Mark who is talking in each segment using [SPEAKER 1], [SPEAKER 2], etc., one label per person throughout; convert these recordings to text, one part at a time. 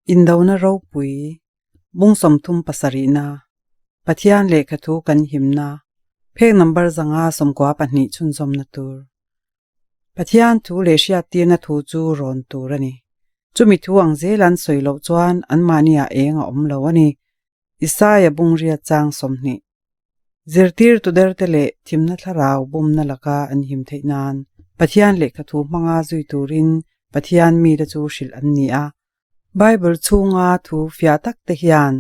[SPEAKER 1] Indona ropui, bung 37na, Pathian lehkha thu kan himna, phek number 592 chhunzawmna tur. Pathian thu leh hriattirna thu chu rawn tur a ni. Chumi thu ang zel an sawi loh chuan anmahniah eng a awm lo a ni. Isaia bung riat chang 20. Zirtirtu derte leh thimna thlarau bumna laka an him theih nan Pathian lehkha thu hmanga zui turin Pathian mite chu hrilh an ni a. Bible chhunga thu fiah tak te hian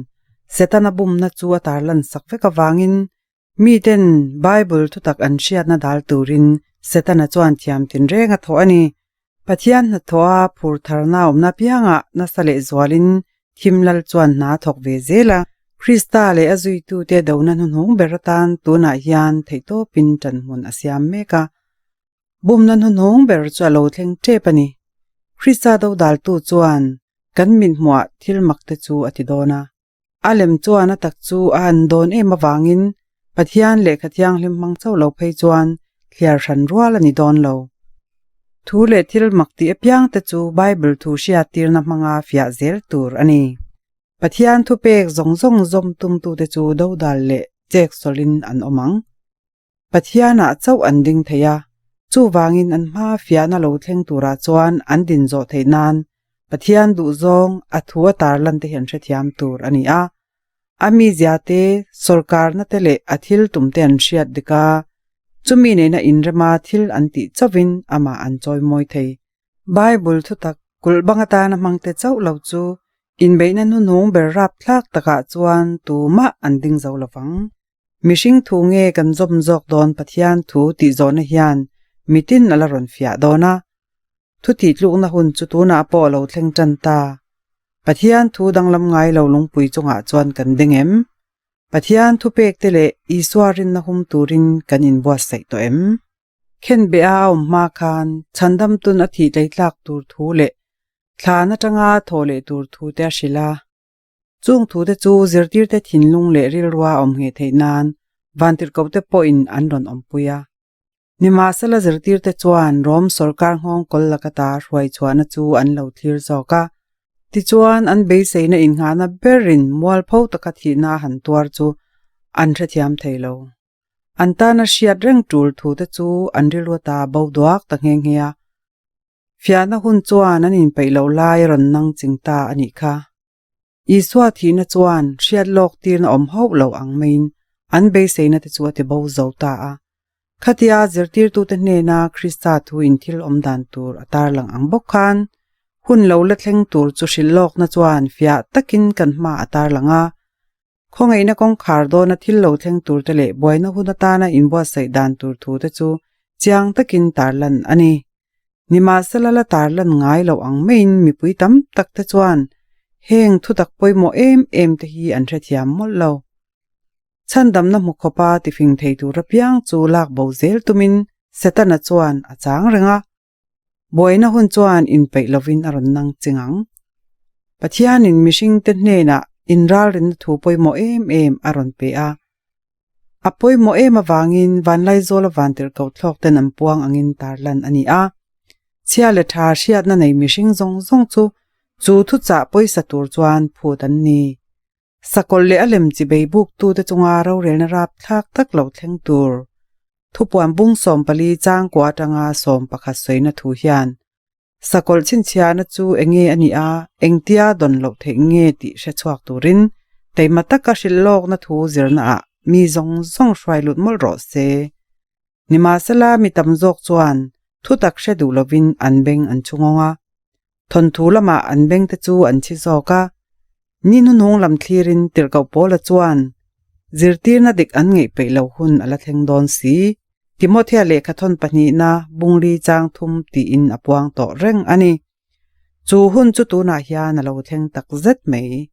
[SPEAKER 1] Setana bumna chu a tarlan sak vek avangin miten Bible thutak an hriatna dal turin Setana chuan thiam tinreng a thawh a ni. Pathian hnathawha phur tharna awmna piangah nasa leh zualin thim lal chuan hna a thawk ve zel a. Krista leh a zuitute dona hnuhnung ber atan tunah hian theihtawpin ṭanhmun a siam mek a. Bumna hnuhnung ber chu a lo thleng ṭep a ni. Krista dodaltu chuan kan mithmuah thil makte chu a ti dawn a. A lem chuan a tak chu a han dawn em avangin Pathian lehkha thianghlim hmang chauh lo phei chuan thliar hran rual a ni dawn lo. Thu leh thil mak tih apiang te chu Bible thu hriattirna hmanga fiah zel tur a ni. Pathian thupek zawng zawng zawm tumtute chu dodal leh chek sawlin an awm ang. Pathianah chauh an ding thei a, chuvangin an hma fiahna lo thleng turah chuan an din zawh theih nan Pathian duhzawng a thu a tarlan te hi an hrethiam tur a ni a. A mizia te, sawrkarna te leh a thil tum te an hriat dik a, chumi nena inrema thil an tih chauhin amah an chawimawi thei. Bible thutak kulh bang atana hmangte chauh lo chu inbeihna hnuhnung ber rapthlak takah chuan tumah an ding zo lovang. Mihring thu nge kan zawm zawk dawn Pathian thu tih zawhna hian mitin a la rawn fiah dawn a. Thu tih tlukna hun chu tunah pawh a lo thleng tan ta. Pathian thu danglam ngai lo lungpui chungah chuan kan ding em? Pathian thupek te leh Isua rinna hum turin kan inbuatsaih tawh em? Khenbeh a awm hma khan chhandam tun a thih tleitlak tur thu leh thlan atanga thawh leh tur thu te a hrilh a. Chung thute chu zirtirte thinlung leh rilrua awm ngheh theih nan vantirhkohte pawhin an rawn awmpui a. Nimahsela zirtirte chuan Rom sawrkar nghawng kawl lakata hruai chhuahna chu an lo thlir zawk a. Tichuan an beiseina innghahna berin mualpho taka thihna a han tuar chu an hrethiam thei lo. An tana hriat reng tul thute chu an rilru ta bo duak ta nghe nghe a. Fiahna hun chuan an inpeih loh lai a rawn nang ching ta a nih kha. Isua thihna chuan hriat lawk tirna awm hauh lo ang maiin an beiseina te chu a ti bo zo ta a. Khatia zirtirtute hnena Krista thuin thil awm dan tur a tarlang ang bawk khan hun lo la thleng tur chu hrilh lawkna chuan fiah takin kan hma a tarlang a. Khawngaihna kawngkhar dawna thil lo thleng turte leh buaina hun atana inbuatsaih dan tur thute chu chiang takin tarlan a ni. Nimahsela la tarlan ngai loh ang maiin mipui tam tak te chuan heng thutak pawimawh em em te hi an hrethiam mawlh lo. Chhandamna hmu khawpa tifing thei tur apiang chu lak bo zel tumin Setana chuan a chang reng a. Buaina hun chuan inpeih lovin a rawn nang ching ang. Pathianin mihringte hnenah inralrinna thu pawimawh em em a rawn pe a. A pawimawh em avangin Vanlaizawla vantirhkoh thlawk ten an puang angin tarlan a ni a. Chhia leh tha hriatna nei mihring zawng zawng chu chu thuchah pawisa tur chuan phut an ni. Sakawlh leh a lem chi bei buktute chunga rorelna rapthlak tak lo thleng tur thupuan bung 14 changkua atanga 11 sawina thu hian sakawlh chhinchhiahna chu enge a nih a, engtia dawn loh theih nge tih hre chhuak turin teima taka hrilh lawkna thu zirnaah mi zawng zawng hruai lut mawlh rawh se. Nimahsela mi tam zawk chuan thutak hre duh lovin an beng an chhungawng a, Thawnthu lamah an bengte chu an chhi zawk a, ni hnuhnung lam thlirin tirhkoh Paula chuan zirtirna dik an ngeih peih lo hun a la thleng dawn si. Timothea lehkha thawn pahnihna bungli chang thum tiin a puang tawh reng a ni. Chu hun chu tunah hian a lo thleng tak zet mai.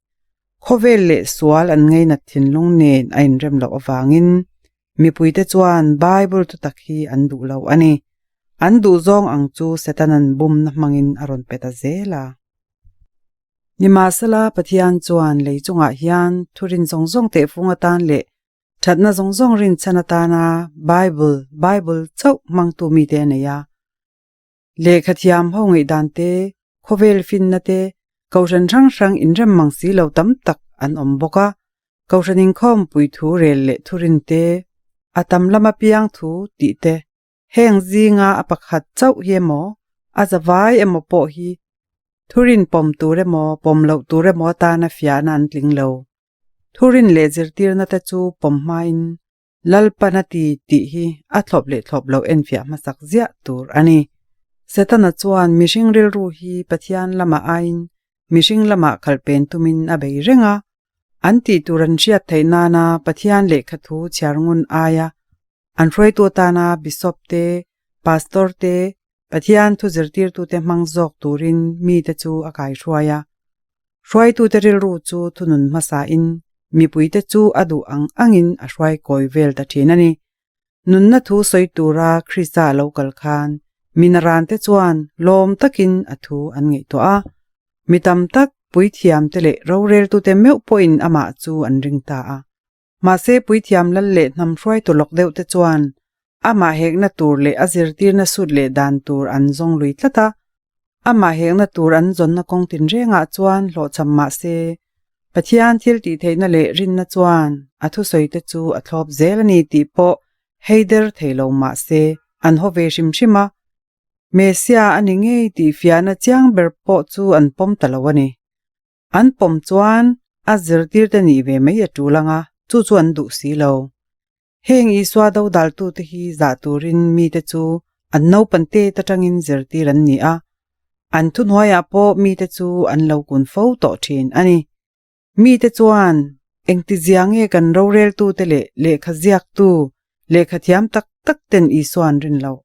[SPEAKER 1] Khawvel leh sual an ngainat thinlung nen a inrem loh avangin Mipuite chuan Bible thutak hi an duh lo a ni. An duh zawng ang chu Setana'n bumna hmangin a rawn pe ta zel a. Nimahsela, Pathian chuan lei chungah hian thurin zawng zawng tehfung atan leh thatna zawng zawng rinchhan atana Bible, Bible chauh hmangtu mite a nei a. Lehkhathiam ho ngaihdan te, khawvel finna te, Kohhran hrang hrang inrem mang si lo tam tak an awm bawk a. Kohhran inkhawmpui thu rel leh thurin te, a tam lama piang thu tih te, heng zinga a pakhat chauh hi emaw, a zavai emaw pawh hi thurin pawm tur emaw, pawm loh tur emaw atana fiahna an tling lo. Thurin leh zirtirna te chu pawm hmain Lalpan a ti tih hi a thlawp leh thlawp loh enfiah hmasak ziah tur a ni. Setana chuan mihring rilru hi Pathian lamah aiin mihring lamah khalhpen tumin a bei reng a, an tih tur an hriat theih nana Pathian lehkha thu chhiar ngun aia an hruaitu atana Bishop te, Pastor te, Pathian thu zirtirtute hmang zawk turin mite chu a kaihruai a. Hruaitute rilru chu thunun hmasain mipuite chu a duh ang angin a hruai kawi vel ta thin a ni. Nunna thu sawi tura Krista a lo kal khan minarante chuan lawm takin a thu an ngaihtuah a. Mi tam tak puithiamte leh roreltute meuh pawhin amah chu an ring ta a. Mahse puithiam lal leh hnam hruaitu lawk deuh te chuan amah hekna tur leh a zirtirna sut leh dan tur an zawng lui tlat a. Amah hekna tur an zawnna kawng tinrengah chuan hlawhchham mahse Pathian thil tih theihna leh rinna chuan a thusawi te chu a thlawp zel a ni tih pawh hei der thei lo mahse an haw ve hrim hrim a. Messiah a ni ngei tih fiahna chiang ber pawh chu an pawm ta lo a ni. An pawm chuan a zirtirte nih ve mai a tul anga, chu chu an duh si lo. Heng Isua dodaltute hi zah turin mite chu an naupangte atangin zirtir an ni a, an thuhnuaiah pawh mite chu an lo kun fo tawh thin a ni. Mite chuan engtizia nge kan roreltute leh lehkha ziaktu, lehkha thiam tak tak ten Isua an rin loh?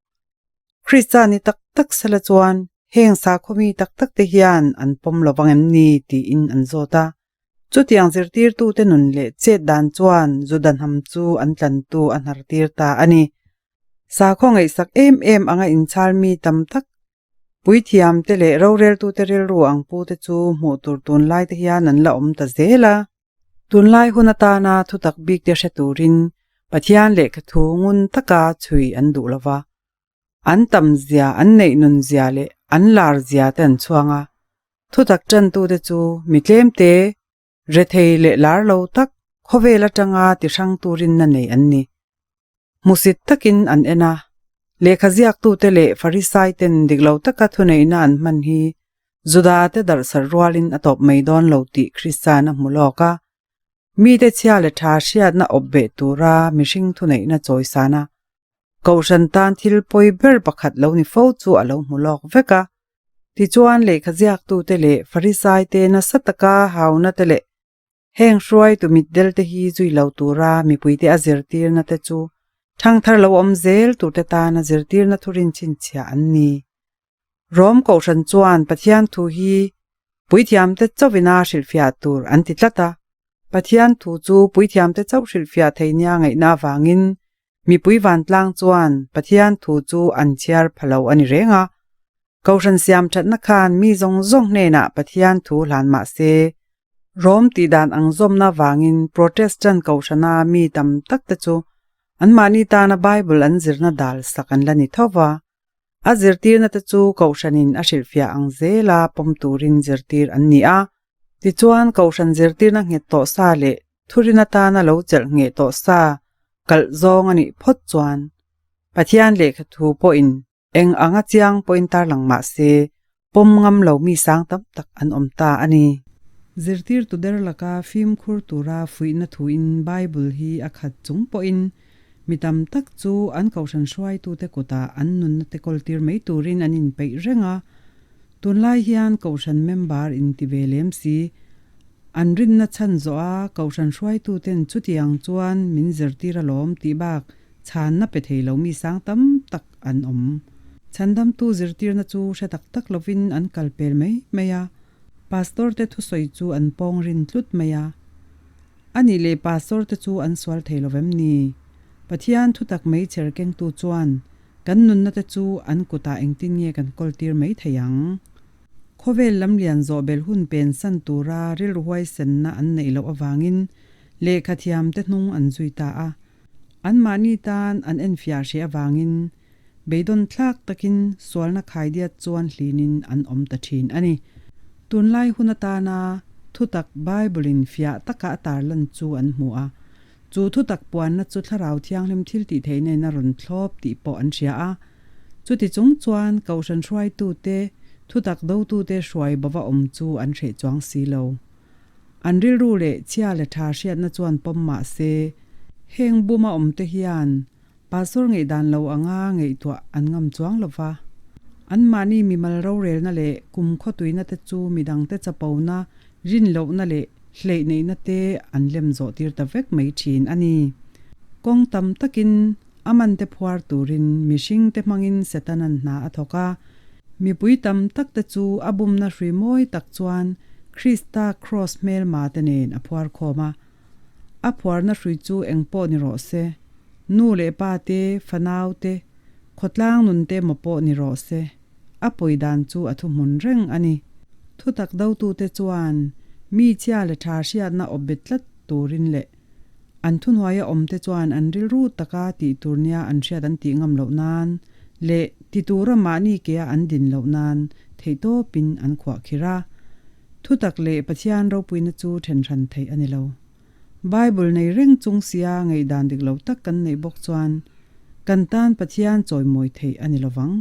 [SPEAKER 1] Krista ni tak tak sela chuan heng sakhaw mi tak tak te hian an pawm lo vang em ni tiin an zawt a. Chutiang zirtirtute nun leh chet dan chuan Juda hnam chu an tlantu a hnar tir ta a ni. Sakhaw ngaihsak em em anga inchhal mi tam tak, puithiamte leh roreltute rilru ang pute chu hmuh tur tunlai te hian an la awm ta zel a. Tunlai hun atana thutak bikte hre turin Pathian lehkha thu ngun taka chhui an duh lo va. An tam zia, an neih nun zia leh an lar zia te an chhuang a. Thutak tantute chu mi tlemte, rethei leh lar lo tak khawvel atanga ti hrang turin na nei an ni. Hmusit takin an en a, lehkha ziaktute leh Farisai ten dik lo taka thuneihna an hman hi Juda te darhsarh rualin a tawp mai dawn lo tih Kristian a hmu lawk a. Mite chhia leh tha hriatna awp beh tura mihring thuneihna chawisana Kohhran tan thil pawi ber pakhat lo ni fo chu a lo hmu lawk vek a. Tichuan lehkha ziaktute leh Farisai te nasa taka hauna te leh Heng hruaitu mitdel te hi zui lo tura mipuite a zirtirna te chu thangthar lo awm zel turte tana zirtirna thurin chhinchhiah an ni. Rom Kohhran chuan Pathian thu hi puithiamte chauhina hrilhfiah tur an ti tlat a. Pathian thu chu puithiamte chauh hrilhfiah thei nia ngaihna avangin mipui vantlang chuan Pathian thu chu an chhiar pha lo a ni reng a. Kohhran siam thatna khan mi zawng zawng hnenah Pathian thu hlan mah se, Rom tih dan ang zawmna vangin Protestant Kohhrana mi tam tak te chu anmahni tana Bible an zirna dal sak an la ni tho va. A zirtirna te chu Kohhranin a hrilhfiah ang zela pawm turin zirtir an ni a. Tichuan, Kohhran zirtirna nghet tawh sa leh thurin atana lo chelh ngheh tawh sa kalh zawng a nih phawt chuan Pathian lehkha thu pawhin Eng anga chiang pawhin tarlang mah se, pawm ngam lo mi sang tam tak an awm ta a ni. Zirtirtu der laka fimkhur tura fuihna thuin Bible hi a khat chung pawhin mi tam tak chu an kohhran hruaitute kutah an nunna te kawltir mai turin an inpeih reng a. Tunlai hian kohhran member inti ve lem si, an rinna chhan zawh a kohhran hruaituten chutiang chuan min zirtir alawm tih bak Chhanna pe thei lo mi sang tam tak an awm. Chhandamtu zirtirna chu hre tak tak lovin an kal pel mai mai a, Pastor te thusawi chu an pawng rin tlut mai a. A nih leh Pastor te chu an sual thei lo vem ni? Pathian thutak mai cher kengtu chuan kan nunna te chu an kutah engtin nge kan kawltir mai thei ang? Khawvel lam lian zawh bel hun pen san tura rilru huaisenna an neih loh avangin lehkha thiam te hnung an zui ta a. Anmahni tan an enfiah hreh avangin beidawn thlak takin sualna khaidiat chuan hlinin an awm ta thin a ni. Tunlai hun atana thutak Bible-in fiah taka a tarlan chu an hmu a. Chu thutak puanna chu Thlarau Thianghlim thiltihtheihna a rawn thlawp tih pawh an hria a. Chuti chung chuan Kohhran hruaitute, thutak dotute hruai bova awm chu an hreh chuang si lo. An rilru leh chhia leh tha hriatna chuan pawm mah se, heng buma awmte hian Pastor ngaihdan lo anga ngaihtuah an ngam chuang lo va. Anmahni mimal rorelna leh kum khawtuina te chu midangte chapona, rinlohna leh hleihneihna te an lem zawh tir ta vek mai thin a ni. Kawng tam takin a mante phuar turin mihringte hmangin Setanan hna a thawk a. Mipui tam tak te chu a bumna hrui mawi tak chuan Krista kraws hmelma te nen a phuar khawm a. A phuarna hrui chu eng pawh ni rawh se, nu leh pa te, fanau te, khawtlang nun te emaw pawh ni rawh se, a pawi dan chu a thuhmun reng a ni. Thutak dotute chuan mi chhia leh tha hriatna awp bet tlat turin leh an thuhnuaia awmte chuan an rilru taka tih tur nia an hriat an tih ngam loh nan leh ti tura mahni kea an din loh nan theihtawpin an khuah khir a. Thutak leh Pathian ropuina chu then hran theih a ni lo. Bible nei reng chung sia ngaihdan dik lo tak kan neih bawk chuan kan tan Pathian chawimawi theih a ni lo vang.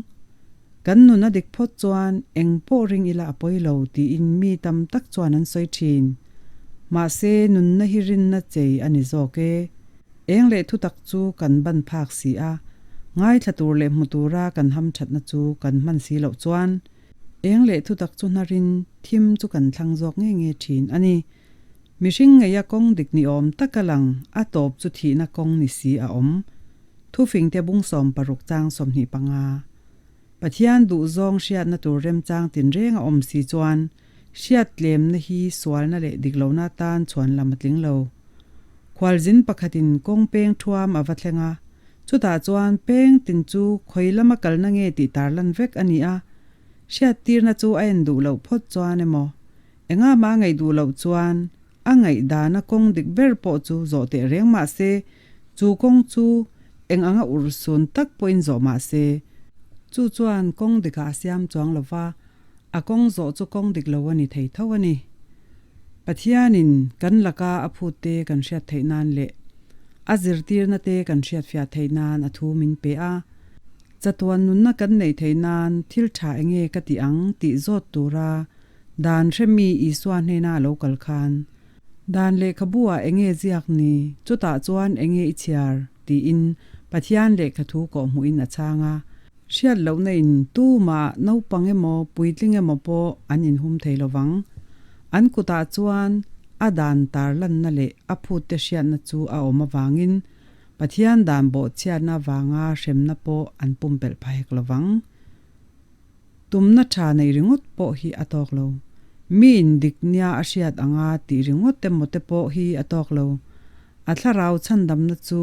[SPEAKER 1] Kan nun a dik phawt chuan eng pawh ring ila a pawi lo tiin mi tam tak chuan an sawi thin. Mahse nunna hi rinna chei a ni zawk e. Eng leh thutak chu kan ban phak si a, ngaithla tur leh hmu tura kan hamthatna chu kan hman si loh chuan Eng leh thutak chu hnarin thim chu kan thlang zawk nge nge thin a ni. Mihring ngeia kawng dik ni awm taka lang a tawp chu thihna kawng ni si a awm. Thufingte bung 16 chang 25. Pathian duhzawng hriatna tur remchang tinreng a awm si chuan hriat tlemna hi sualna leh diklohna atan chhuan lam a tling lo. Khualzin pakhatin kawng peng thuam a va thleng a, Chutah chuan peng tin chu khawi lama kalna nge tih tarlan vek a ni a, hriattirna chu a en duh loh phawt chuan emaw, enga mah a ngaih duh loh chuan a ngaihdana kawng dik ber pawh chu zawh teh reng mah se, chu kawng chu eng anga urhsun tak pawhin zawh mah se, chu chuan kawng dikah a siam chuang lo va, a kawng zawh chu kawng dik lo a ni thei tho a ni. Pathianin kan laka a phut te kan hriat theih nan leh a zirtirna te kan hriatfiah theih nan a thu min pe a. Chatuan nunna kan neih theih nan thil tha enge ka ti ang tih zawt tura dan hremi Isua hnena a lo kal khan, Dan lehkhabu ah enge ziak ni, chutah chuan enge i chhiar? tiin Pathian lehkhathu kawhhmuhin a chhang a. Hriat lohna in tumah naupang emaw puitling emaw pawh an inhum thei lo vang. An kutah chuan a dan tarlanna leh a phutte hriatna chu a awm avangin Pathian dan bawhchhiatna avanga hremna pawh an pumpelh pha hek lo vang. Tumna tha nei ringawt pawh hi a tawk lo. Mi indik nia a hriat anga tih ringawt emaw te pawh hi a tawk lo. A thlarau chhandamna chu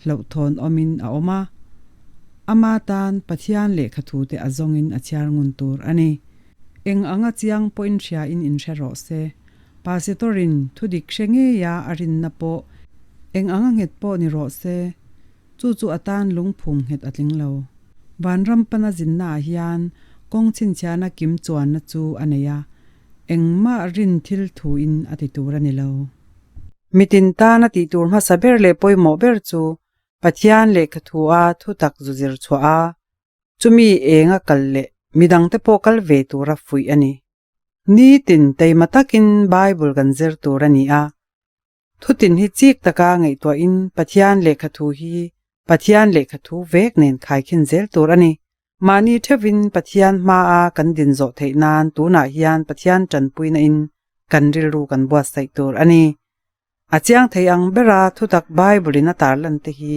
[SPEAKER 1] hlauhthawn awmin a awm a. Ama tan Pathian lehkhathute a zawngin a chhiar ngun tur a ni. Eng anga chiang pawhin hriain inhre rawh se. Pasitorin thudik hre ngeia a rinna pawh eng anga nghet pawh ni rawh se. Chu chu a tan lungphum nghet a tling lo. Vanram pana zinnaah hian kawng chhinchhiahna kim chuanna chu a nei a, engmah rin thil thuin a ti tur a ni lo. Mitin tana tih tur hmasa ber leh pawimawh ber chu Pathian lehkhathua thutak zu zir chhuah a, chumi enga kal leh midangte pawh kal ve tura fuih a ni. Nitin teima takin Bible kan zir tur a ni a, Thutin hi chik taka ngaihtuahin Pathian lehkhathu hi Pathian lehkhathu vek nen khaikhin zel tur a ni. Mahni theuhin Pathian hmaa kan din zawh theih nan tunah hian Pathian tanpuina in kan rilru kan buatsaih tur a ni. A chiang thei ang bera thutak Bible in a tarlan te hi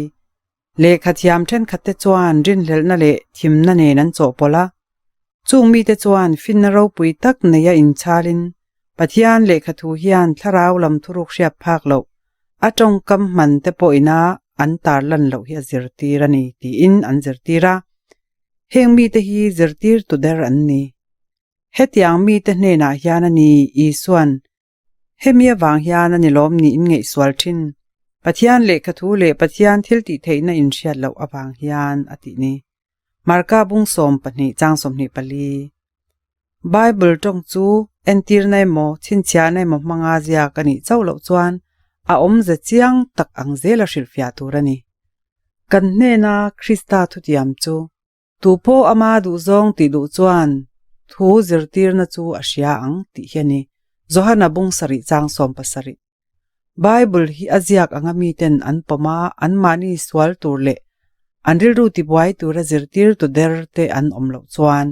[SPEAKER 1] Lehkha thiam thenkhatte chuan rinhlelhna leh thimna nen an chawhpawlh a. Chung mite chuan finna ropui tak neia inchhalin Pathian lehkha thu hian thlarau lam thuruk hriat phak loh a tawngkam hman te pawhina an tarlan loh hi a zirtir a ni tiin an zirtir a. Heng mite hi zirtirtu der an ni. Hetiang mite hnenah hian a ni Isua'n Hemi avang hian a ni lawm niin ngaihsual thin. Pathian lehkhathu leh Pathian thil tih theihna inhriat loh avang hian a tih ni. Marka bung 12 chang 24. Bible tawng chu Entirna emaw, chhinchhiahna emaw hmanga ziak a nih chauh loh chuan a awmze chiang tak ang zela hrilhfiah tur a ni. Kan hnena Krista thutiam chu tu pawh ama duhzawng tih duh chuan thu zirtirna chu a hria ang tih hi a ni. Johana bung sarih chang 70. Bible hi a ziak anga miten an pawm a, anmahni sual tur leh an rilru tibuai tura zirtir tu der te an awm loh chuan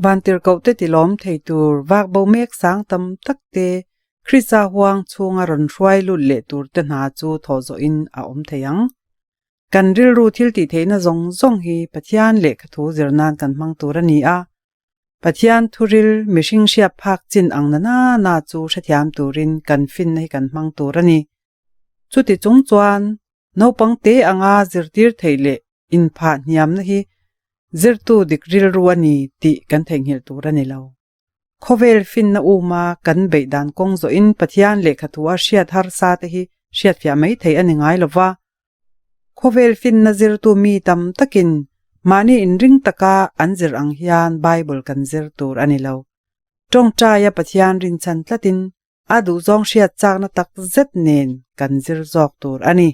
[SPEAKER 1] Vantirhkoh te tilawm thei tur vak bo mek sang tam tak te Krista huang chhunga rawn hruai lut leh tur te hna chu thawh zawhin a awm thei ang. Kan rilru thil tih theihna zawng zawng hi Pathian lehkhathu zir nan kan hmang tur a ni a. Pathian thuril mihring hriat phak chin ang na na na chu hrethiam turin kan finna hi kan hmang tur a ni. Chuti chung chuan naupang te anga zirtir theih leh inphah hniamna hi zirtu dik rilru a ni tih kan theihnghilh tur a ni lo. Khawvel finna uma kan beih dan kawng zawhin Pathian lehkhathu a hriat harsa te hi hriatfiah mai thei a ni ngai lo va. Khawvel finna zirtu mi tam takin mahni inring taka an zir ang hian Bible kan zir tur a ni lo. Tawngtaia Pathian rinchhan tlatin a duhzawng hriat chakna tak zet nen kan zir zawk tur a ni.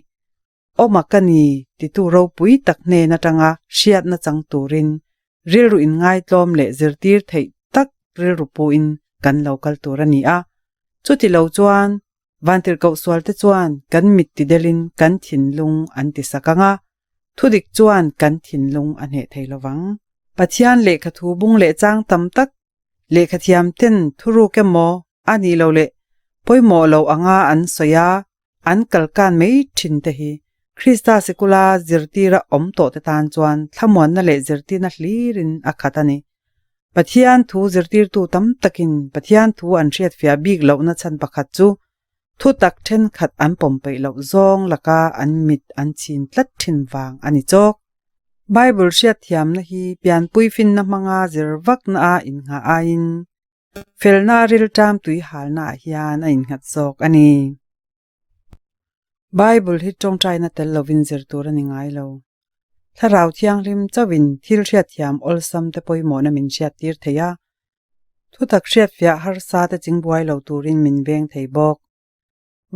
[SPEAKER 1] Awma ka ni titu ropui tak hnen atanga hriatna chang turin rilru inngaitlawm leh zirtir theih tak rilru puin kan lo kal tur a ni a. Chuti lo chuan Vantirhkoh sualte chuan kan mit tidelin kan thinlung an tisak ang a, thudik chuan kan thinlung a hneh thei lovang. Pathian lehkhathu bung leh chang tam tak lehkhathiam ten thuruk emaw a nih loh leh pawimawh lo anga an sawi a, an kalkan mai thin te hi Krista sikula zirtira awm tawh te tan chuan thlamuanna leh zirtirna hlirin a khat a ni. Pathian thu zirtirtu tam takin Pathian thu an hriatfiah bik lohna chhan pakhat chu thutak thenkhat an pawm peih loh zawng laka an mit an chhin tlat thin vang a ni chawk. Bible hriatthiamna hi pianpui finna hmanga zir vakna a innghah aiin felna rilṭam tui halnaah hian a innghat zawk a ni. Bible hi tawngtaina tel lovin zir tur a ni ngai lo. Thlarau thianghlim chauhin thil hriatthiam awlsam te pawimawhna min hriattir thei a, thutak hriatfiah harsa te chingbuai lo turin min veng thei bawk.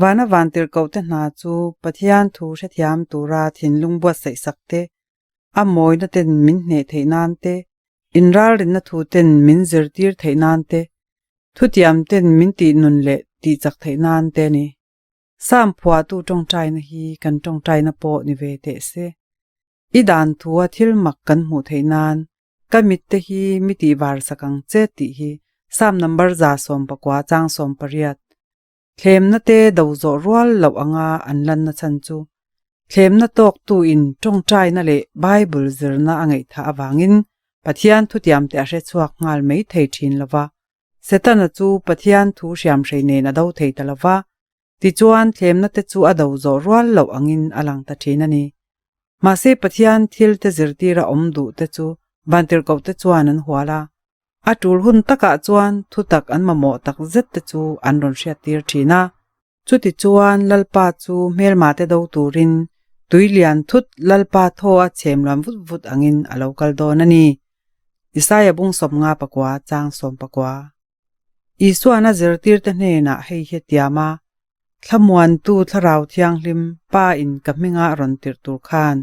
[SPEAKER 1] Vana vantirhkoh te hna chu Pathian thu hrethiam tura thinlung buatsaih sak te, a mawina ten min hneh theih nan te, inralrinna thu ten min zirtir theih nan te, thutiam ten min tih nun leh tih chak theih nan te a ni. Sam phuahtu tawngtaina hi kan tawngtaina pawh ni ve teh se. I dan thua thil mak kan hmuh theih nan ka mit te hi mi tih var sak ang che tih hi Sam number 119 chang 18. Thlemna te do zawh rual loh anga an lanna chhan chu thlemna tawktu in tawngtaina leh Bible zirna a ngaihthah avangin Pathian thutiam te a hre chhuak nghal mai thei thin lova. Setana chu Pathian thu hriamhrei nen a do thei ta lova, tichuan thlemna te chu a do zawh rual loh angin a lang ta thin a ni. Mahse Pathian thil te zirtira awm duh te chu vantirhkoh te chuan an hual a, A tul hun takah chuan thutak an mamawh tak zet te chu an rawn hriattir thin a. Chuti chuan Lalpa chu hmelma te do turin tui lian thut Lalpa thaw a chhem luan vut vut angin a lo kal dawn a ni. Isaia bung 50 pakua chang 19. Isuan a zirtirte hnenah hei hi a tiam a, Thlamuantu Thlarau Thianghlim Pa in ka hminga a rawn tirh tur khan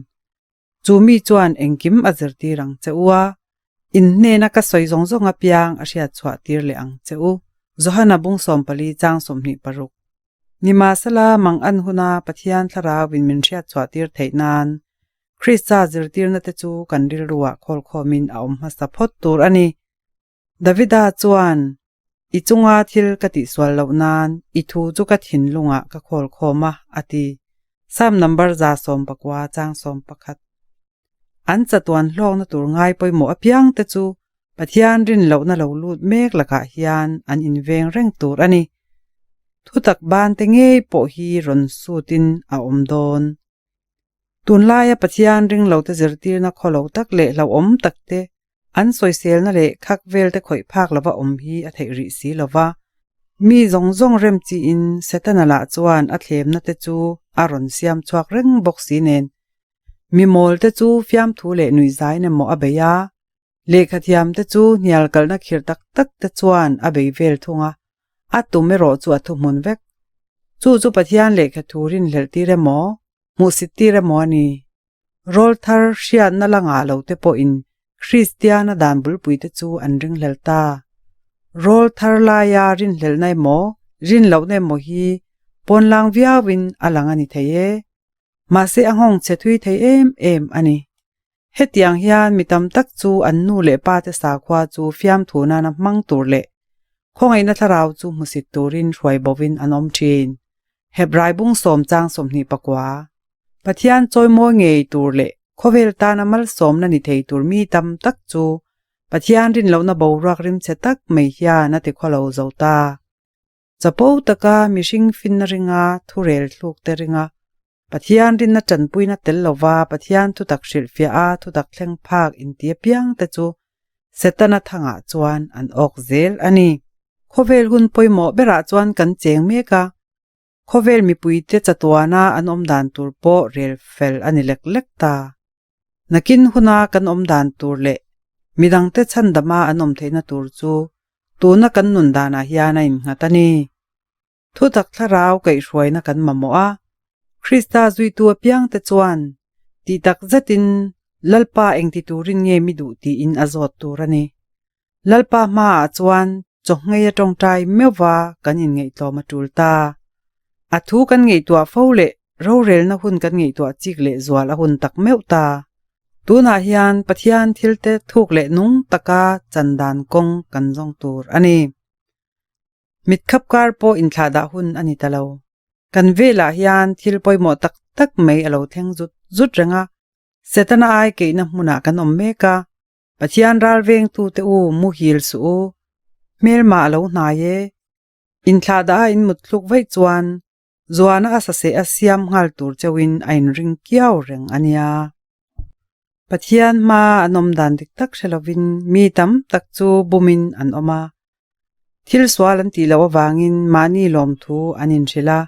[SPEAKER 1] Chu mi chuan engkim a zirtir ang che u a, in hnena ka sawi zawng zawng apiang a hriat chhuah tir leh ang che u. Johana bung 14 chang 26. Nimahsela mang an huna Pathian thlarauin min hriat chhuah tir theih nan Krista zirtirna te chu kan rilruah khawlkhawmin a awm hmasa phawt tur a ni. Davida chuan, I chunga thil ka tihsual loh nan i thu chu ka thinlungah ka khawlkhawm a, a ti. Psalm number 119 chang 11. An chatuan hlawkna tur ngai pawimawh apiang te chu Pathian rin lohna lo lut mek lakah hian an inveng reng tur a ni. Thutak ban te ngei pawh hi rawn sutin a awm dawn. Tunlaia Pathian ring lote zirtirna khawlo tak leh hlauhawm tak te An sawiselna leh khak velte khawih phak lova awm hi a theih rih si lova, mi zawng zawng rem chiin Setana lah chuan a thlemna te chu a rawn siam chhuak reng bawk si nen. Mi mawl te chu fiamthu leh nuihzain emaw a bei a, Lehkhathiamte chu hnial kalhna khirh tak tak te chuan a bei vel thung a, a tum erawh chu a thuhmun vek. Chu chu Pathian lehkha thu rinhlelh tir emaw, hmuhsit tir emaw a ni. Rawlthar hriatna la ngah lo te pawhin Kristiana dan bulpuite chu an ringhlel ta. Rawlthar laia rinhlelhna emaw, rinlohna emaw hi pawnlang viauin a lang a ni thei e. Mahse a nghawng chhe thui thei em em a ni. Hetiang hian mi tam tak chu an nu leh pa te sakhua chu fiamthu nana hmang tur leh khawngaihna thlarau chu hmusit turin hruai bovin an awm thin. Hebrai bung sawm chang 24. Pathian chawimawi ngei tur leh khawvel tana malsawmna ni thei tur mi tam tak chu Pathian rinlohna boruak rimchhe tak mai hian a tikhawlo zo ta. Chapo taka mihring finna ringa thurel thluk te ringa Pathian rinna tanpuina tel lova Pathian thutak hrilhfiah a thutak thleng phak inti apiang te chu Setana thangah chuan an awk zel a ni. Khawvel hun pawimawh berah chuan kan cheng mek a, khawvel mipuite chatuana an awm dan tur pawh rel fel a ni lek lek ta. Nakin huna kan awm dan tur leh midangte chhandama an awm theihna tur chu tuna kan nun danah hian a innghat a ni. Thutak thlarau kaihhruaina kan mamawh a, Krista zuitu apiangte chuan tih tak zetin Lalpa engti turin nge mi duh tiin a zawt tur a ni. Lalpa hmaah chuan chawhngei a tawngtai meuhva kan inngaihtlawm a tul ta. A thu kan ngaihtuah fo leh rorelna hun kan ngaihtuah chik leh zual a hun tak meuh ta. Tunah hian Pathian thilte thuk leh nung taka chan dan kawng kan zawng tur a ni. Mitkhap kar pawh inthlahdah hun a ni ta lo. Kan velah hian thil pawimawh tak tak mai a lo thleng zut zut reng a, Setana ai keihna hmunah kan awm mek a, Pathian ralvengtute u muhil suh u, hmelmah a lo hnai e. Inthlahdah a inmutthluk vaih chuan zuana a saseh a siam nghal tur cheuhin a inring kiau reng a nia. Pathian hma an awm dan dik tak hre lovin mi tam tak chu bumin an awm a. Thil sual an tih loh avangin mahni lawmthu an inhrilh a,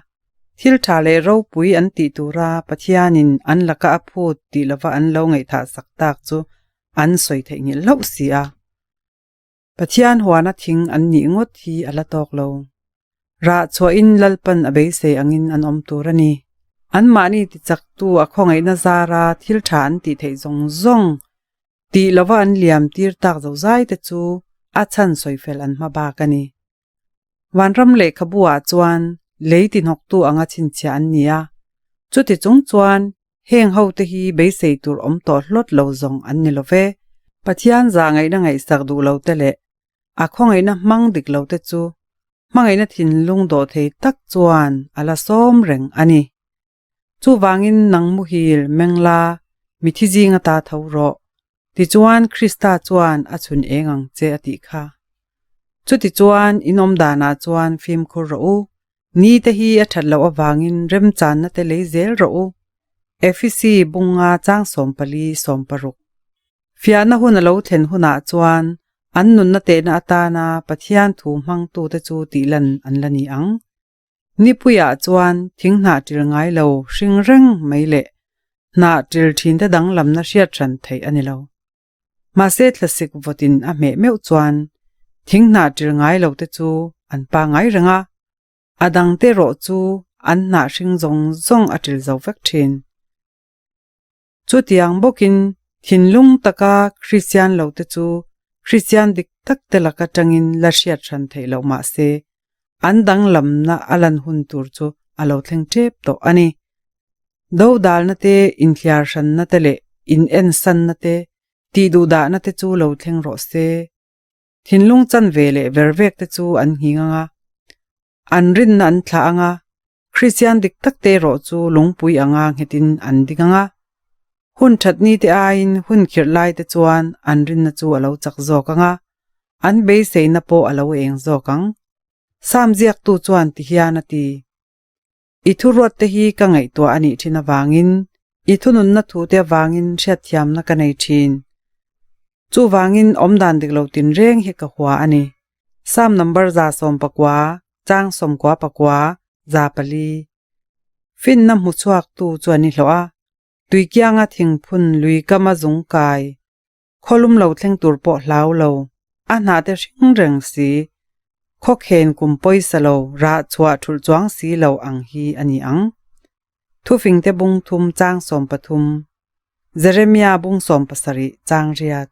[SPEAKER 1] thil tha leh ropui an tih tura Pathianin an laka a phut tih lova an lo ngaihthah sak tak chu an sawi theihnghilh hlauh si a. Pathian huana thing an nih ngawt hi a la tawk lo. Rah chhuahin Lalpan a beisei angin an awm tur a ni. Anmahni tichaktu a khawngaihna zara thil tha an tih theih zawng zawng tih lova an liam tir tak zozai te chu a chhan sawifel an hma bak a ni. Vanram lehkhabu ah chuan lei tihnawktu anga chhinchhiah an ni a, chuti chung chuan heng ho te hi beisei tur awm tawh hlawt lo zawng an ni lo ve. Pathian zah ngaihna ngaihsak duh lo te leh a khawngaihna hmang dik lo te chu hmangaihna thinlung dawh thei tak chuan a la sawm reng a ni. Chuvangin nang muhil mengla mithi zinga ta tho rawh. Tichuan Krista chuan a chhun eng ang che a tih kha. Chutichuan in awm danah chuan fimkhur rawh u. Ni te hi a that loh avangin remchanna te lei zel rawh u. Efesi bunga chang 14 16. Fiahna hun a lo thlen hunah chuan an nunna tehna atana Pathian thu hmangtute chu tihlan an la ni ang. Nipuiah chuan thing hnah ṭil ngai lo hring reng mai leh hnah ṭil ṭhinte danglamna hriat hran theih a ni lo. Mahse thlasik vawtin a hmeh meuh chuan thing hnah ṭil ngai lo te chu an pangngai reng a, a dangte erawh chu an hnah hring zawng zawng a ṭil zo vek ṭhin. Chutiang bawkin thinlung taka Kristian lote chu Kristian dik tak te lak atangin la hriat hran theih loh mah se, an danglamna a lan hun tur chu a lo thleng tep tawh a ni. Dodalna te, inthliar hranna te leh inensanna te, tihduhdahna te chu lo thleng rawh se. Thinlung chanve leh vervek te chu an nghing ang a, an rinna an thlah ang a, Kristian dik tak te erawh chu lungpui anga nghetin an ding ang a. Hun that ni te aiin hun khirh lai te chuan an rinna chu a lo chak zawk ang a, an beiseina pawh a lo eng zawk ang. Sam ziaktu chuan ti hian a ti, I thuruat te hi ka ngaihtuah a nih thin avangin, i thununna thu te avangin hriatthiamna ka nei thin. Chuvangin awmdan dik lo tinreng hi ka hua a ni. Sam number 19, chang 94, 400. Finna hmu chhuaktu chuan i hlawh a, tuikianga thingphun lui kama zung kai. Khawlum lo thleng tur pawh hlau lo, a hnahte hring reng si, khawkhen kum pawisa lo, rah chhuah thulh chuang si lo ang hi a ni ang. Thufingte bung thum chang 13, Jeremia bung 17 chang riat.